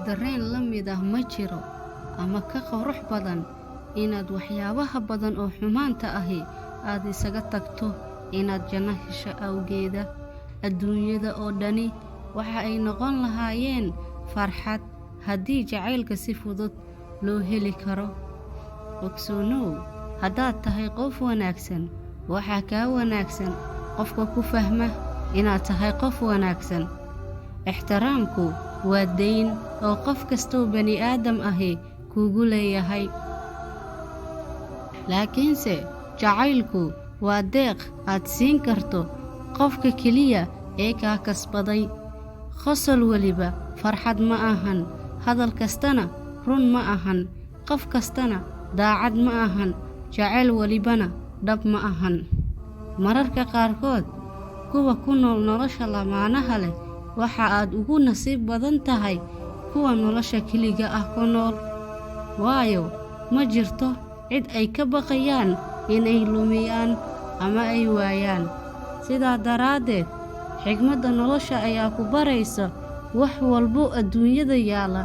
Dareen la mid ah ma jiro ama ka qurux badan inaad waxyaabaha badan oo xumaanta ahi aad isaga tagto inaad janno hesho awgeeda. Adduunyada oo dhani waxa ay noqon lahaayeen farxad haddii jacaylka si fudud loo heli karo. Ogsoonow, haddaad tahay qof wanaagsan, waxaa kaa wanaagsan qofka ku fahma inaad tahay qof wanaagsan. Ixtiraamku waa dayn oo qof kastoo bani'aadam ahi kugu leeyahay, laakiinse jacaylku waa deeq aad siin karto qofka keliya ee kaa kasbaday. Qosol weliba farxad ma ahan, hadal kastana run ma ahan, qof kastana daacad ma ahan, jacayl welibana dhab ma ahan. Mararka qaarkood kuwa ku nool nolosha lamaanaha leh waxa aad ugu nasiib badan tahay kuwa nolosha keliga ah ku nool, waayo ma jirto cid ay ka baqayaan inay lumiyaan ama ay waayaan. Sidaa daraaddeed, xigmadda nolosha ayaa ku baraysa wax walbo adduunyada yaalla.